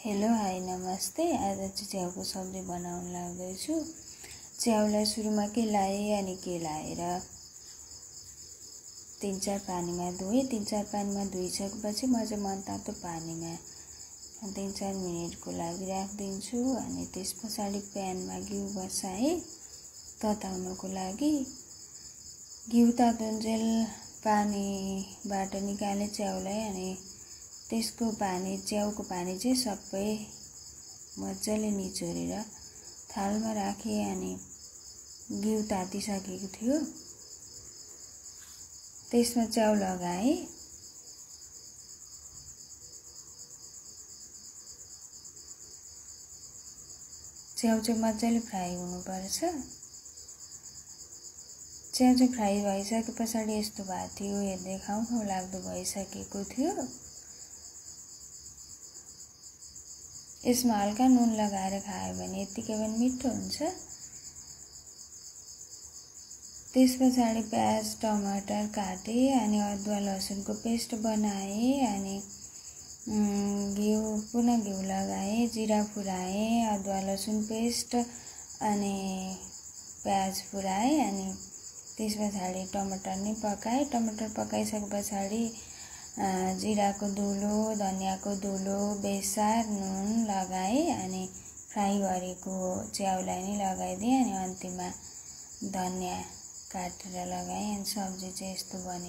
Hello hi नमस्ते। आज चाहिँ च्याउको सब्जी बनाउन लाग्दैछु। च्याउलाई सुरुमा केलाएँ अनि केलाएर 3-4 पानीमा धोएँ। 3-4 पानीमा धोइसकेपछि म चाहिँ मनतातो पानीमा 3-4 मिनेटको लागि राखिदिन्छु। अनि त्यस पछाडि प्यानमा घिउ बसाएँ तताउनको लागि। घिउ तातुन्जेल पानीबाट निकाले च्याउलाई अनि त्यसको पानी च्याउको पानी चाहिँ सबै मजाले निचोरेर थालमा राखेँ। अनि घिउ तातिसकेको थियो, त्यसमा च्याउ लगाएँ। च्याउ चाहिँ मजाले फ्राई हुनुपर्छ। च्याउ चाहिँ फ्राई भइसके पछाडि यस्तो भएको थियो, हेर्दै खाउँ खाउँ लाग्दो भइसकेको थियो। यसमा हल्का नुन लगाएर खायो भने यतिकै पनि मिठो हुन्छ। त्यस पछाडि प्याज टमाटर काटेँ अनि अदुवा लसुनको पेस्ट बनाएँ। अनि पुनः घिउ लगाएँ, जिरा फुराएँ, अदुवा लसुन पेस्ट अनि प्याज फुराएँ। अनि त्यस पछाडि टमाटर नै पकाएँ। टमाटर पकाइसके पछाडि जिराको धुलो, धनियाको धुलो, बेसार, नुन लगाएँ अनि फ्राई गरेको च्याउलाई नै लगाइदिएँ। अनि अन्तिममा धनिया काटेर लगाएँ। अनि सब्जी चाहिँ यस्तो बन्यो।